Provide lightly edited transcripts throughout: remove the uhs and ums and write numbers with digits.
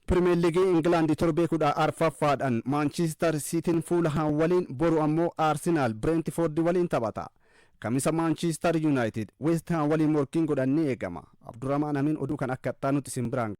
Pirimeer Liigii Ingilaandi torbee 14ffaadhaan Maanchiistar Siitiin Fuulhaam waliin, boru ammoo Arsinaal Bireentifoordi waliin taphata. Kamisa Maanchiistar Yuunaayitid Weest Haam waliin morkiin godhan ni eegama. Abdurrahmaan Amin oduu kan akka itti isin biraan.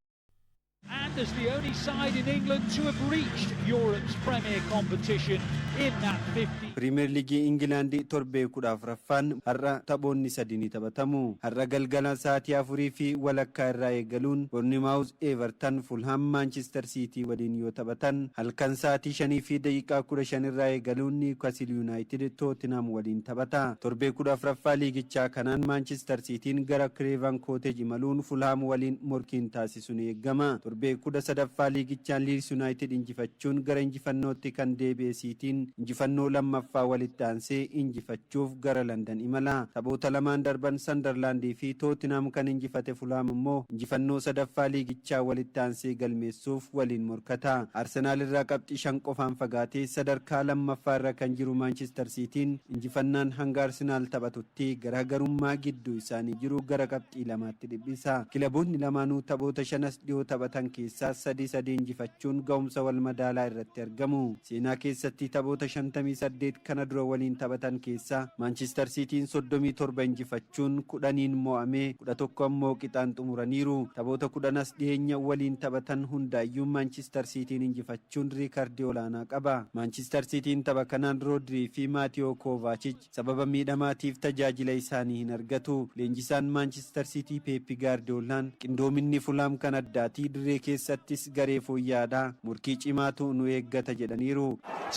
And as the only side in England to have reached Europe's premier competition in that 50. Piriimeer Liigii Ingilaandii torbee 14ffaan har'a taphoonni sadi ni taphatamu. Har'a galgala sa'aatii 4:30 irraa eegaluun Boornimaawuz Everton, Fulham Maanchister Siitii waliin yoo taphatan, halkan sa'aatii 5:15 irraa eegaluun Niwukasil Yuunaayitid Tootinam waliin taphata. Torbee 14ffaa liigichaa kanaan Maanchister Siitiin gara Kireevan Kooteej imaluun Fulham waliin morkiin taasisu ni eegama. Torbee 13ffaa liigichaan Liids Yuunaayitid injifachuun gara injifannootti kan deebi'e Siitiin injifannoo lammaffaa walitti aansee injifachuuf gara Landan imala. Taphoota lamaan darban Sandarlaandii fi Tootinam kan injifate Fulham immoo injifannoo sadaffaa liigichaa walitti aansee galmeessuuf waliin morkata. Arsenaal irraa qabxii 5 qofaan fagaatee sadarkaa lammaffaa irra kan jiru Maanchister Siitiin injifannaan hanga Arsenaal taphatutti garaagarummaa gidduu isaanii jiru gara qabxii 2tti dhiphisa. Kilaboonni lamaanuu taphoota shanas dhiyoo taphatan keessaa sadi sadi injifachuun ga'umsa wal madaalaa irratti argamu. Seenaa keessatti taphoota 58 kana dura waliin taphatan keessaa Maanchister Siitiin 37 injifachuun 10n mo'amee 11 ammoo qixaan xumuraniiru. Taphoota 10s dhiyeenya waliin taphatan hundaayyuu Maanchister Siitiin injifachuun riikardii olaanaa qaba. Maanchister Siitiin tapha kanaan Roodirii fi Maatiyoo Koovaachich sababa miidhamaatiif tajaajila isaanii hin argatu. Leenjisaan Maanchister Siitii Peeppi Gaardiyoolaan qindoominni Fulaam kan addaatii, dirree keessattis garee fooyya'aadha. Morkii cimaatu nu eeggata jedhaniiru.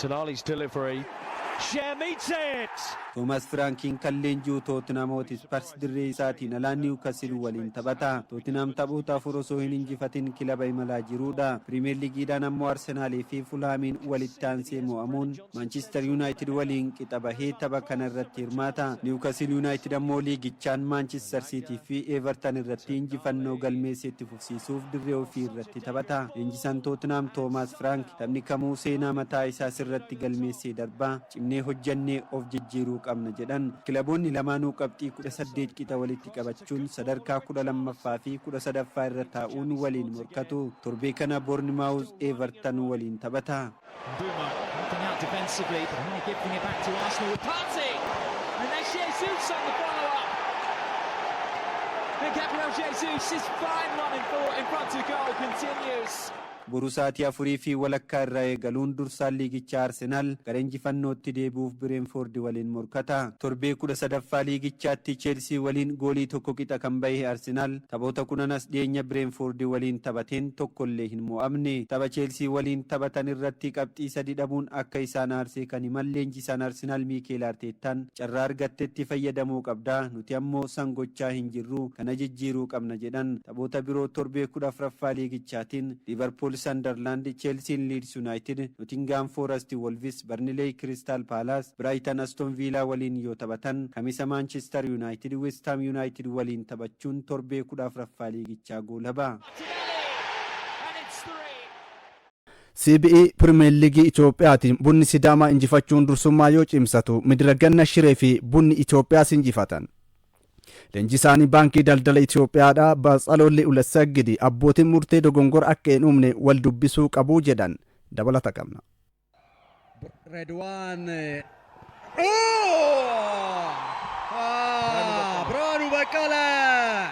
Tonali's delivery. Schär meets it! Toomas Firaankiin kan leenji'u Tootinam Hootispars dirree isaatiin alaa Niwukasil waliin taphata. Tootinam taphoota afur osoo hin injifatin kilaba imalaa jirudha. Piriimeer Liigiidhaan ammoo Arsenaalii fi Fulhaamiin walitti aansee mo'amuun Maanchister Yuunaayitid waliin qixa bahee tapha kana irratti hirmaata. Niwukasil Yuunaayitid ammoo liigichaan Maanchister Siitii fi Everton irratti injifannoo galmeessee itti fufsiisuuf dirree ofii irratti taphata. Leenjisaan Tootinam Toomaas Firaank taphni kamuu seenaa mataa isaa sirratti galmeessee darbaa, cimnee hojjannee of jijjiiruu qabna jedhan. Kilaboonni lamaanuu qabxii 18 qixa walitti qabachuun sadarkaa 12ffaa fi 13ffaa irra taa'uun waliin morkatu. Torbee kana Boornimaawuz Everton waliin taphata. Mbeumo helping out defensively, but only gifting it back to Arsenal with Partey. And there's Jesus on the follow-up. And Gabriel Jesus is fine running for in front of goal continues. Boru sa'aatii 4:30 irraa eegaluun dursaan liigichaa Arsenaal gara injifannootti deebi'uuf Bireenfoordi waliin morkata. Torbee 13ffaa liigichaatti Cheelsii waliin goolii 1 qixa kan bahe Arsenaal taphoota 10s dhiyeenya Bireenfoordi waliin taphateen tokkollee hin mo'amne. Tapha Cheelsii waliin taphatan irratti qabxii sadi dhabuun akka isaan aarsee kan himan leenjisaan Arsenaal Miikeel Arteettaan carraa argattetti fayyadamuu qabda, nuti ammoo san gochaa hin jirru, kana jijjiiruu qabna jedhan. Taphoota biroo torbee 14ffaa liigichaatiin Liivarpuul Sandarlaand, Cheelsiin Liids Yuunaayitid, Notingaam Foorasti Wolvis, Barnileey Kiristaal Paalaas, Biraayitan Aston Viilaa waliin yoo taphatan, Kamisa Maanchister Yuunaayitid Westaam Yuunaayitid waliin taphachuun torbee 14ffaa liigichaa goolaba. And it's three. CBE Pirimeer Liigii Itoophiyaatiin Bunni Sidaamaa injifachuun dursummaa yoo cimsatu, Midira Ganna Shiree fi Bunni Itoophiyaas injifatan. Leenjisaanii Baankii Daldala Itoophiyaadhaa Baatsalolli Ulasaggidi abbootiin murtee dogongora akka hin uumne wal dubbisuu qabu jedhan. Dabalata qabna. Redwan. Oh! Ah, Birhaanu Baqqalaa!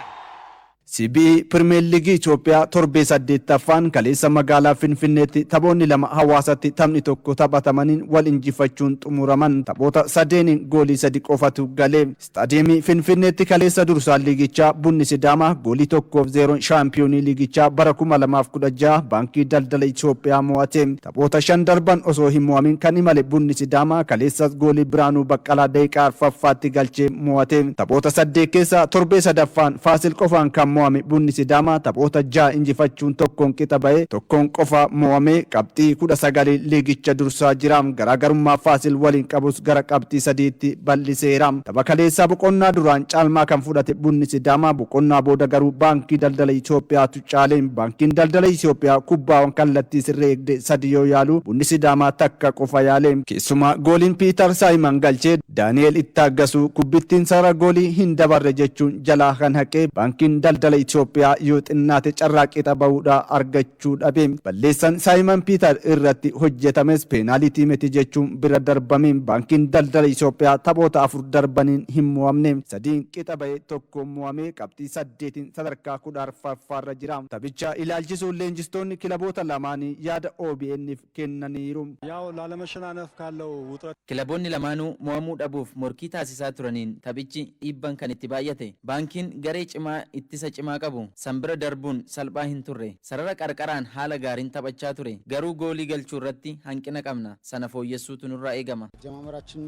CBE Pirimeer Liigii Itoophiyaa torbee saddeettaffaan kaleessa magaalaa Finfinneetti taphoonni lama, Hawaasatti taphni tokko taphatamaniin wal injifachuun xumuraman. Taphoota sadeeniin goolii sadi qofatu galee. Istaadiyeemii Finfinneetti kaleessa dursaan liigichaa Bunni Sidaamaa goolii 1-0n shaampiyoonii liigichaa bara 2016 Baankii Daldala Itoophiyaa mo'ate. Taphoota shan darban osoo hin mo'amin kan imale Bunni Sidaamaa kaleessas goolii Biraanuu Baqqalaa daqiiqaa arfaffaatti galchee mo'ate. Taphoota saddeet keessaa torbee sadaffaan Faasil qofaan kan mo'ame Bunni Sidaamaa taphoota ja'a injifachuun tokkoon qixa ba'ee tokkoon qofa mo'amee qabxii 19 liigicha dursaa jira. Garaagarummaa Faasil waliin qabus gara qabxii sadiitti bal'iseera. Tapha kaleessaa boqonnaa duraan caalmaa kan fudhate Bunni Sidaamaa boqonnaa booda garuu Baankii Daldala Itoophiyaatu caale. Baankiin Daldala Itoophiyaa kubbaawwan kallattii sirrii eegde sadi yoo yaalu, Bunni Sidaamaa takka qofa yaale. Keessumaa gooliin Piitar Saayiman galchee Daani'eel Ittaaggasuu kubbittiin sarara goolii hin dabarre jechuun jalaa kan haqee Baankiin Daldala Daldala Itoophiyaa yoo xinnaate carraa qixa bahuudhaa argachuu dhabe. Balleessan Saayiman Piitar irratti hojjetames peenaalitii miti jechuun bira darbame. Baankiin Daldala Itoophiyaa taphoota afur darbaniin hin mo'amne. Sadiin qixa bahee, tokkoon mo'amee qabxii saddeetiin sadarkaa 14ffaarra jira. Taphicha ilaalchisuun leenjistoonni kilaboota lamaanii yaada OBN'f kennaniiru. ያው ላለመሸናነፍ ካለው ውጥረት Kilaboonni lamaanuu mo'amuu dhabuuf morkii taasisaa turaniin taphichi dhiibban kan itti baay'ate. Baankiin garee cimaa ittisa cimaa qabu. San bira darbuun salphaa hin turre. Sarara qarqaraan haala gaariin taphachaa ture. Garuu goolii galchuu irratti hanqina qabna. Sana fooyyessuutu nurraa eegama. አጀማመራችን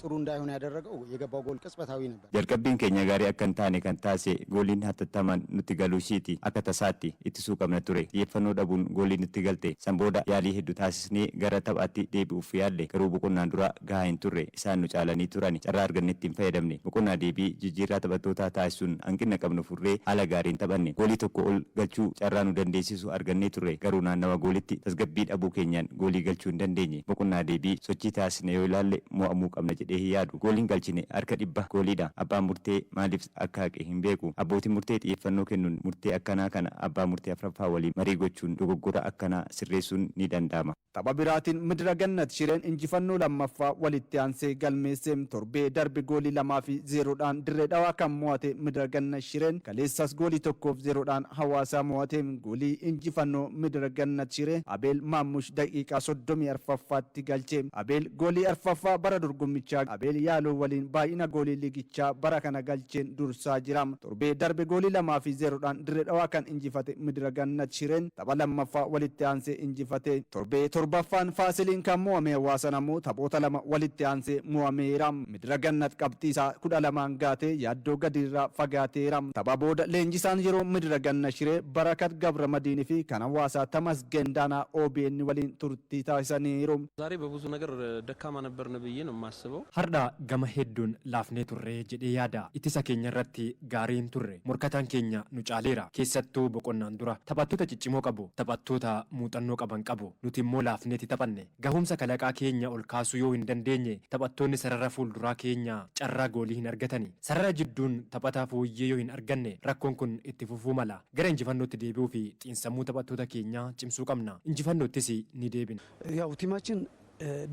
ጥሩ እንዳይሆን ያደረገው የገባው ጎል ቅጽበታዊ ነበር። Jalqabbiin keenya gaarii akka hin taane kan taase gooliin hatattamaan nutti galuu ishiiti. Akka tasaatti ittisuu qabna ture. Xiyyeeffannoo dhabuun goolii nutti galte. San booda yaalii hedduu taasisnee gara taphaatti deebi'uuf yaalle, garuu boqonnaan dura gahaa hin turre. Isaan nu caalanii turani. Carraa argannetti hin fayyadamne. Boqonnaa deebii jijjiirraa taphattootaa taasisuun hanqina qabnu furree haala gaariin taphanne. Goolii tokko ol galchuu carraa nu dandeessisu argannee turre, garuu naannawa goolitti tasgabbii dhabuu keenyaan goolii galchuu hin dandeenye. Boqonnaa deebii sochii taasisne yoo ilaalle mo'amuu qabna jedhee hin yaadu. Gooliin galchine harka 100 gooliidha. Abbaan murtee maaliif akka haqe hin beeku. Abbootiin murtee xiyyeeffannoo kennuun murtee akkanaa kana abbaa murtee afuraffaa waliin marii gochuun dogoggora akkanaa sirreessuun ni danda'ama. Tapha biraatiin Midira Gannat Shireen injifannoo lammaffaa walitti aansee galmeesse. Torbee darbe goolii 2 fi 0dhaan Dirree Dhawaa kan mo'ate Midira Gannat Shireen kaleessas goolii 1f 0dhaan Hawaasaa mo'ate. Goolii injifannoo Midira Gannat Shiree Abeel Maammush daqiiqaa 34ffaatti galche. Abeel goolii arfaffaa bara dorgommichaa Abeel Yaaloo waliin baay'ina goolii liigichaa bara kana galcheen dursaa jira. Torbee darbe goolii 2 fi 0dhaan Dirree Dhawaa kan injifate Midira Gannat Shireen tapha lammaffaa walitti aansee injifate. Torbee torbaffaan Faasiliin kan mo'ame Hawaasan ammoo taphoota lama walitti aansee mo'ameera. Midira Gannat qabxii isaa 12n gaatee yaaddoo gadiirraa fagaateera. Tapha booda leenjisaan yeroo Midira Gannat Shiree Barakat Gabra Madiinii fi kan Hawaasaa Tamasgeen Daanaa OBN waliin turtii taasisaniiru. ዛሬ በብዙ ነገር ደካማ ነበርን ብዬ ነው የማስበው። Har'a gama hedduun laafnee turre jedhee yaada. Ittisa keenya irratti gaarii hin turre. Morkataan keenya nu caaleera. Keessattuu boqonnaan dura taphattoota ciccimoo qabu. Taphattoota muuxannoo qaban qabu. Nuti immoo laafneeti taphanne. Gahumsa kalaqaa keenya ol kaasuu yoo hin dandeenye, taphattoonni sarara fuulduraa keenya carraa goolii hin argatani. Sarara jidduun taphataa fooyyee yoo hin arganne, rakkoon kun itti fufuu mala. Gara injifannootti deebi'uu fi xiinsammuu taphattoota keenyaa cimsuu qabna. Injifannoottis ni deebina. ያው ቲማችን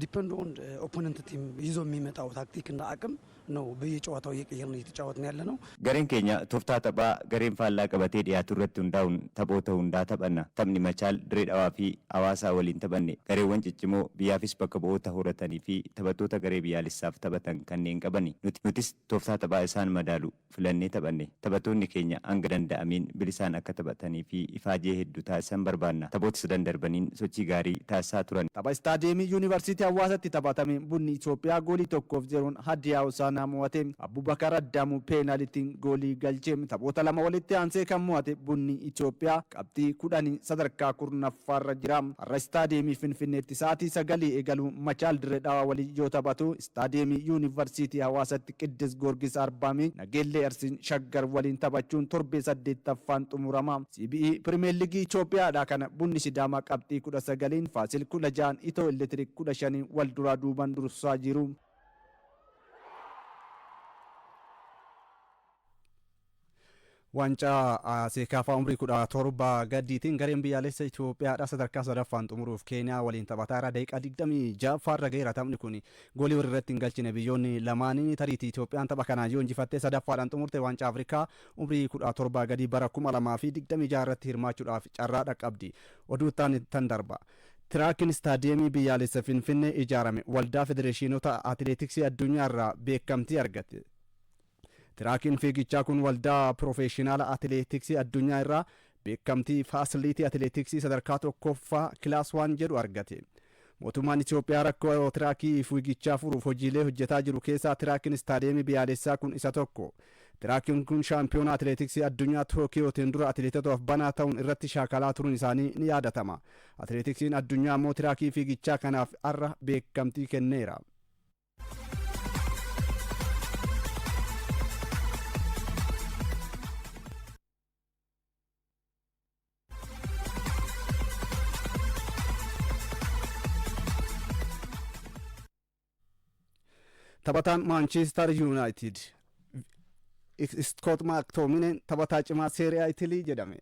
depend on opponent team ይዞ የሚመጣው ታክቲክ እና አቅም ነው በየጨዋታው እየቀየርን እየተጫወትን ያለ ነው። Gareen keenya tooftaa taphaa gareen faallaa qabatee dhiyaatu irratti hundaa'uun taphoota hundaa taphanna. Taphni Machaal, Diree Dhawaa fi Hawaasaa waliin taphanne gareewwan ciccimoo biyyaafis bakka bu'oota horatanii fi taphattoota garee biyyaalessaaf taphatan kanneen qabani. Nutis tooftaa taphaa isaan madaalu filannee taphanne. Taphattoonni keenya hanga danda'ameen bilisaan akka taphatanii fi ifaajee hedduu taasisan barbaanna. Taphoota sadan darbaniin sochii gaarii taasisaa turan. Tapha istaadiyeemii Yuunivarsiitii Hawaasaatti taphatame Bunni Itoophiyaa goolii 1f 0n Hadiyaa Hosaanaa mo'ate. Abubakar Addaamuu peenaalitiin goolii galche. Taphoota lama walitti aansee kan mo'ate Bunni Itoophiyaa qabxii 10 sadarkaa 10ffaarra jira. Har'a istaadiyeemii Finfinneetti sa'aatii 9 eegalu Machaal Dirree Dhawaa waliin yoo taphatu, istaadiyeemii Yuunivarsiitii Hawaasaatti Qiddus Goorgis Arbaa Minch Nageellee Arsiin Shaggar waliin taphachuun torbee saddeettaffaan xumurama. CBE Pirimeer Liigii Itoophiyaadha kana Bunni Sidaamaa qabxii 19n, Faasil 16n, Itoo Elektiriik 15n wal duraa duuban dursaa jiru. Waancaa Seekaafaa umrii 17 gadiitiin gareen biyyaalessa Itoophiyaadha sadarkaa sadaffaan xumuruuf Keeniyaa waliin taphataa irraa daqiiqaa 26ffaarra gaheera. Taphni kun goolii walirratti irratti hin galchine biyyoonni lamaanii. Tariitii Itoophiyaan tapha kanaan yoo injifattee sadaffaadhaan xumurte, waancaa Afrikaa umrii 17 gadii bara 2026 irratti hirmaachuudhaaf carraa dhaqqabdi. Oduu tan darba. Tiraakiin istaadiyeemii biyyaalessa Finfinnee ijaarame waldaa federeeshinota atileetiksii addunyaa irraa beekamtii argate. Tiraakiin fiigichaa kun waldaa piroofeeshinaala atileetiksii addunyaa irraa beekamtii facility atileetiksii sadarkaa tokkoffaa class 1 jedhu argate. Mootummaan Itoophiyaa rakkoo tiraakii fiigichaa furuuf hojiilee hojjetaa jiru keessaa tiraakiin istaadiyeemii biyyaalessaa kun isa tokko. Tiraakiin kun shaampiyoona atileetiksii addunyaa Tookiyootiin dura atileetotaaf banaa ta'uun irratti shaakalaa turuun isaanii ni yaadatama. Atileetiksiin addunyaa immoo tiraakii fiigichaa kanaaf har'a beekamtii kenneera. Taphataan Maanchiistar Yuunaayitid Iskoot Maaktoominen taphataa cimaa Seeriyaa Itilii jedhame.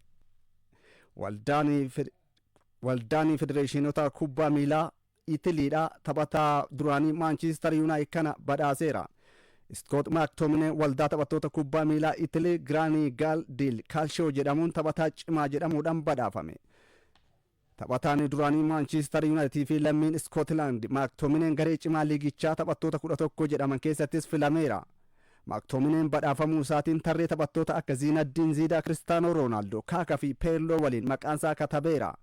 Waldaanii Federeeshinota Kubbaa Miilaa Itiliidha taphataa duraanii Maanchiistar Yuunaayit kana badhaaseera. Iskoot Maaktoominen waldaa taphattoota kubbaa miilaa Itilii Giraanii Gaal Diil Kaalshoo jedhamuun taphataa cimaa jedhamuudhaan badhaafame. Taphataan duraanii Maanchiistar Yuunaayitid fi lammiin Iskootilaand Maaktoominen garee cimaa liigichaa taphattoota 11 jedhaman keessattis filameera. Maaktoominen badhaafamuu isaatiin tarree taphattoota akka Ziinaddiin Ziidaa, Kiristaanoo Roonaaldoo, Kaakaa fi Peerloo waliin maqaansaa katabeera.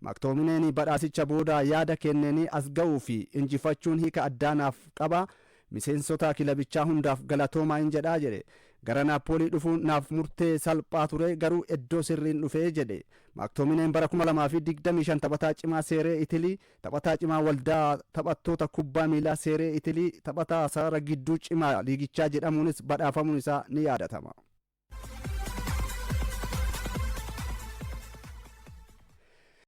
Maaktoominen badhaasicha booda yaada kenneenii as ga'uu fi injifachuun hiika addaanaaf qaba. Miseensota kilabichaa hundaaf galatoomaa hin jedhaa jedhe. Gara Naappoolii dhufuun naaf murtee salphaa ture, garuu iddoo sirriin dhufee jedhe. Maaktoominen bara 2025 taphataa cimaa Seeree Itilii, taphataa cimaa waldaa taphattoota kubbaa miilaa Seeree Itilii, taphataa sarara gidduu cimaa liigichaa jedhamuunis badhaafamuun isaa ni yaadatama.